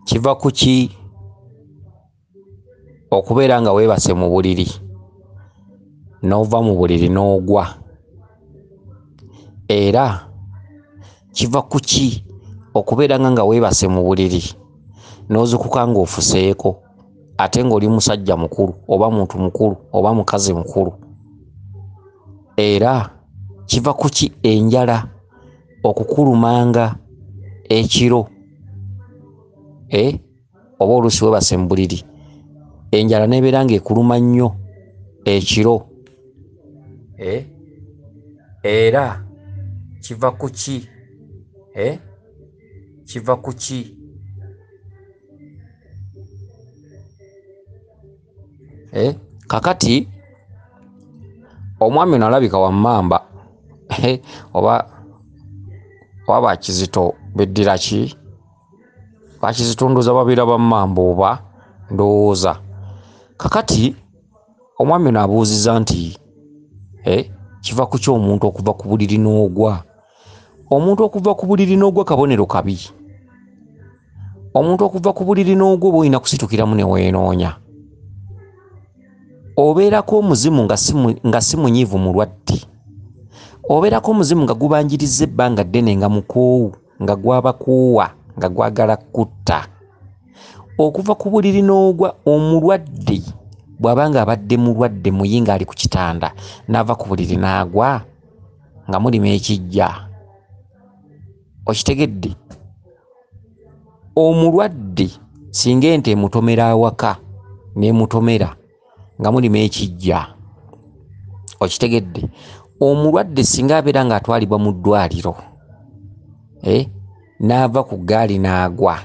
Kiva ku ki okubeera nga weebase mu buliri n'ova mu buliri n'ogwa? Era kiva ku ki okubeera nga weebase mu buliri n'ozuukuka ng'ofuseeko ate ng'oli musajja mukulu oba muntu mukulu oba mukazi mukulu? Era kiva ku ki enjala okukulumanga ekiro? Oba oluusi weebase mu buliri enjala n'ebeera ng'ekuluma nnyo ekiro. Era kiva ku ki? Kiva ku ki? Kakati omwami ono alabika wa mmamba oba bakizito beddira ki? Bakizitunduza babeera ba mmamba oba ndowooza. Kakati omwami ono abuuzizza nti kiva ku ki omuntu okuva ku buliri n'ogwa? Omuntu okuva ku buliri n'ogwa kabonero kabi. Omuntu okuva ku buliri n'ogwa oba olina kusitukiramu ne weenoonya. Obeerako omuzimu nga si munyiivu mulwadde. Obeerako omuzimu nga gubanjirizza ebbanga ddene nga mukoowu, nga gwabakoowa, nga gwagala kutta. Okuva ku buliri n'ogwa omulwadde bw'aba nga abadde mulwadde muyi ng'ali ku kitanda n'ava ku buliri n'agwa nga mulima ekijja. Okitegedde? Omulwadde singa ente emutomera awaka n'emutomera nga mulima ekijja. Okitegedde? Omulwadde singa abeera ng'atwalibwa mu ddwaliro n'ava ku ggaali n'agwa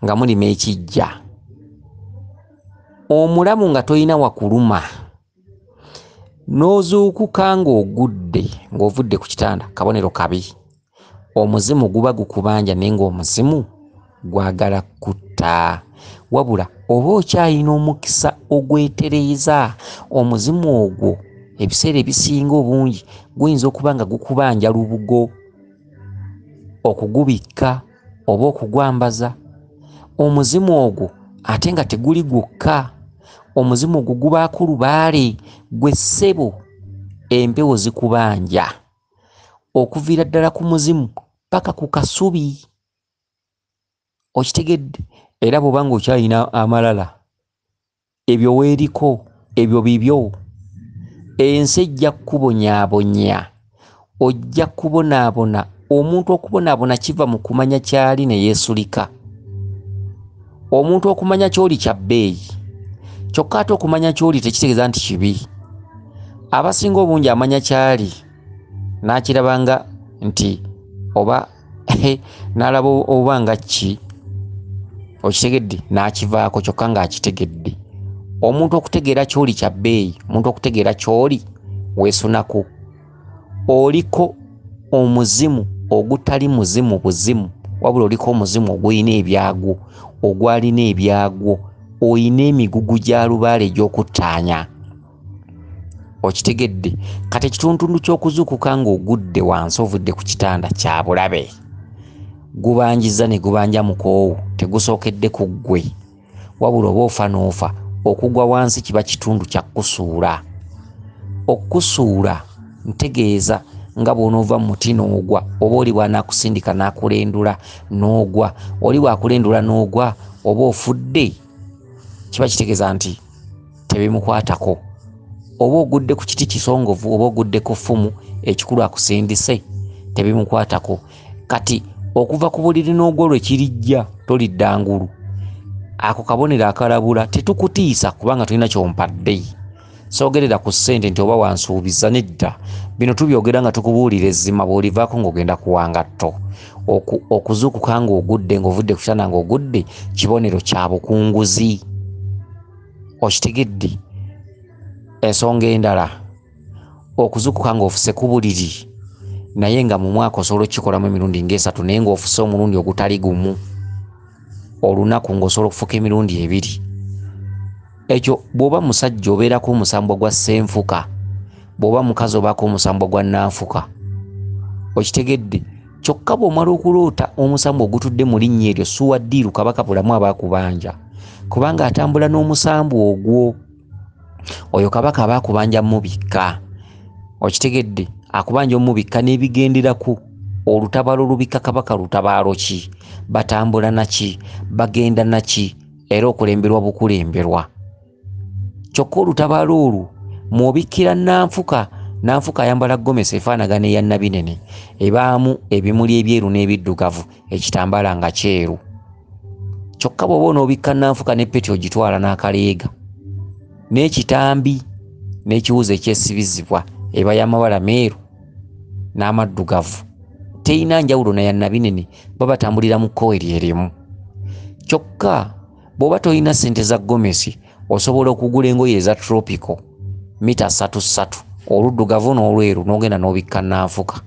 nga mulima ekijja. Omulamu nga toyina wakuluma n'ozuukuka ng'ogudde ng'ovudde ku kitanda kabonero kabi. Omuzimu guba gukubanja naye ng'omuzimu gwagala kutta. Wabula oba okyalina omukisa ogwetereeza, omuzimu ogwo ebiseera ebisinga obungi guyinza okuba nga gukubanja lubugo okugubikka oba okugwambaza. Omuzimu ogwo ate nga teguli gwokka, omuzimu ogwo gubaako lubaale gwe ssebo empewo zikubanja okuviira ddala ku muzimu paka ku kasubi. Okitegedde? Era bw'oba ng'okyalina amalala ebyo weeriko, ebyo bibyo. Ensi ejja kukubonyaabonya, ojja kubonaabona. Omuntu okubonaabona kiva mu kumanya ky'ali ne yeesulika. Omuntu okumanya ky'oli kya bbeeyi, kyokka ate okumanya ky'oli tekitegeeza nti kibi. Abasinga obungi amanya ky'ali n'akirabanga nti oba n'alaba oba nga ki, okitegedde, n'akivaako kyokka ng'akitegedde. Omuntu okutegeera ky'oli kya bbeeyi, omuntu okutegeera ky'oli weesunako. Oliko omuzimu ogutali muzimu buzimu, wabula oliko omuzimu ogulina ebyagwo, ogwalina ebyagwo, oyina emigugu gya lubaale egy'okuttaanya. Okitegedde? Kati ekitundutundu ky'okuzuukuka ng'ogudde wansi ovudde ku kitanda kya bulabe. Gubanjiza ne gubanja mukoowu, tegusookedde ku ggwe. Wabula oba ofa n'ofa, okugwa wansi kiba kitundu kya kukusuula. Okukusuula ntegeeza nga bw'onoova mu muti n'ogwa, oba oli bw'anaakusindika n'akulendula n'ogwa, oli bw'akulendula n'ogwa oba ofudde, kiba kitegeeza nti tebimukwatako. Oba ogudde ku kiti kisongovu oba ogudde ku ffumu, ekikulu akusindise, tebimukwatako. Kati okuva ku buliri n'ogwa lwe kirijja tolidda ngulu. Ako kabonero akalabula, tetukutiisa kubanga tolina ky'ompadde. Soogerera ku ssente nti oba wansuubiza, nedda. Bino tubyogera nga tukubuulira ezzima, bw'olivaako ng'ogenda kuwangatto. Okuzuukuka ng'ogudde ng'ovudde ku kitanda ng'ogudde kibonero kya bukunguzi. Okitegedde? Ensonga endala, okuzuukuka ng'ofuse ku buliri naye nga mu mwaka osobola okukikolamu emirundi ng'esatu naye ng'ofuse omulundi ogutali gumu, olunaku ng'osobola okufuka emirundi ebiri. Ekyo bw'oba musajja obeerako omusambwa gwa ssenfuka, bw'oba mukazi obaako omusambwa gwa nnanfuka. Okitegedde? Kyokka bw'omala okuloota omusambwa ogutudde mu linnya eryo, suwa ddiiru Kabaka Bulamu aba akubanja, kubanga atambula n'omusambwa ogwo. Oyo kabaka aba akubanja mubikka, okitegedde? Akubanja omubikka n'ebigenderaku. Olutabaalo lubikka kabaka lutabaalo ki? Batambula naki? Bagenda naki? Era okulemberwa bukulemberwa. Kyokka olutabaalo olwo mw'obikkira Nanfuka. Nanfuka ayambala gomesi efaanagana eya Nabinene, ebaamu ebimuli ebyeru n'ebiddugavu, ekitambaala nga kyeru. Kyokka bw'oba onoobikka Nanfuka n'eppeti ogitwala n'akaleega n'ekitambi n'ekiwuzi ekyesibizibwa, eba y'amabala meeru n'amaddugavu, teyina njawulo na ya Nabinene, babatambulira mu kkowe lye limu. Kyokka bw'oba tolina ssente za gomesi, osobola okugula engoye eza tropical mita 3-3, oluddugavu n'olweru, n'ogenda n'obikka Nanfuka.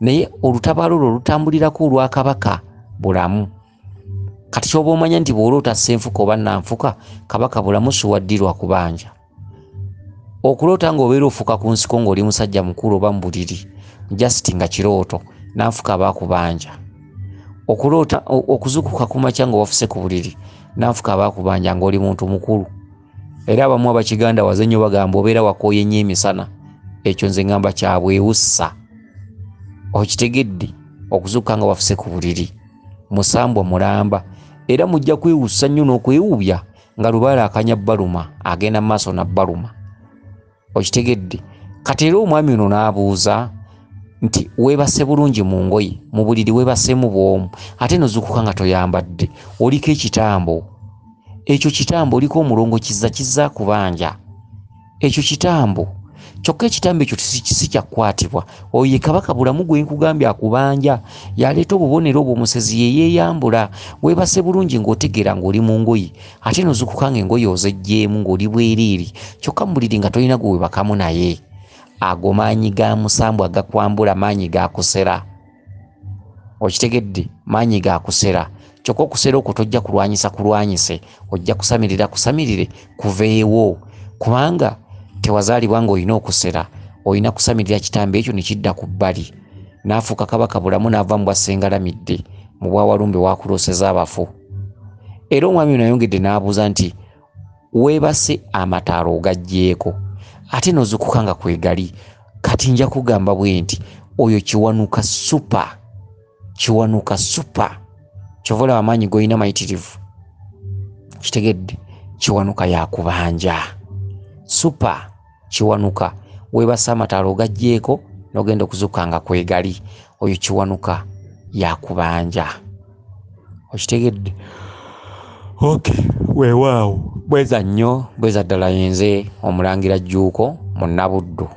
Naye olutabaalo olwo lutambulirako olwa Kabaka Bulamu. Kati ky'oba omanya nti bw'oloota Ssenfuka oba Nanfuka, Kabaka Bulamu suwaddirwa kubanja. Okuloota ng'obeera ofuka ku nsiko ng'oli musajja mukulu oba mu buliri, just nga kirooto, Nanfuka aba akubanja. Okuloota okuzuukuka ku makya nga wafuse ku buliri, Nanfuka aba akubanja ng'oli muntu mukulu. Era abamu Abakiganda waze nnyo bagamba obeera wakooye nnyo emisana. Ekyo nze ngamba kya bwewussa. Okitegedde? Okuzuukuka nga wafuse ku buliri, musambwa mulamba. Era mujja kwewussa nnyo n'okwewubya nga lubaale akanya baluma, agenda mu maaso na baluma. Okitegedde? Kati era omwami ono n'abuuza nti weebase bulungi mu ngoye, mu buliri weebaseemu bw'omu, ate n'ozuukuka nga toyambadde, oliko ekitambo. Ekyo kitambo, oliko omulongo kizza kizza akubanja. Ekyo kitambo. Kyokka ekitambo ekyo si kyakukwatibwa. Oyo ye Kabaka Bulamu gwe nkugambye akubanja, yaleeta obubonero obwo, omusezi ye yeeyambula. Weebase bulungi ng'otegeera ng'oli mu ngoye, ate n'ozuukuka ng'engoye ozeggyeemu ng'oli bwereere, kyokka mu buliri nga tolina gwe weebakamu naye. Ago maanyi ga musambwa gakwambula, maanyi ga kusera. Okitegedde? Maanyi ga kusera. Kyokka okusera okwo tojja kulwanyisa kulwanyise, ojja kusamirira kusamirire kuveewo, kubanga tewazaalibwa ng'olina okusera, olina kusamirira kitambo ekyo ne kidda ku bbali. N'afuuka Kabaka Bulamu n'ava mu bwa Ssengalamidde, mu bwa Walumbe wakulooseza abafu. Era omwami ono ayongedde n'abuuza nti weebase amataalo ogaggyeeko, ate n'ozuukuka nga kwegali. Kati nja kugamba bwe nti oyo Kiwanuka super, Kiwanuka super. Kyova olaba amaanyi g'olina mayitirivu. Kitegedde? Kiwanuka yakubanja. Super Kiwanuka, weebase amataalo ogaggyeeko n'ogenda okuzuukuka nga kwegali. Oyo Kiwanuka yakubanja. Okitegedde? Okay, weewaawo. Bweza nnyo, bweza ddala. Yenze Omulangira Jjuuko Munnabuddu.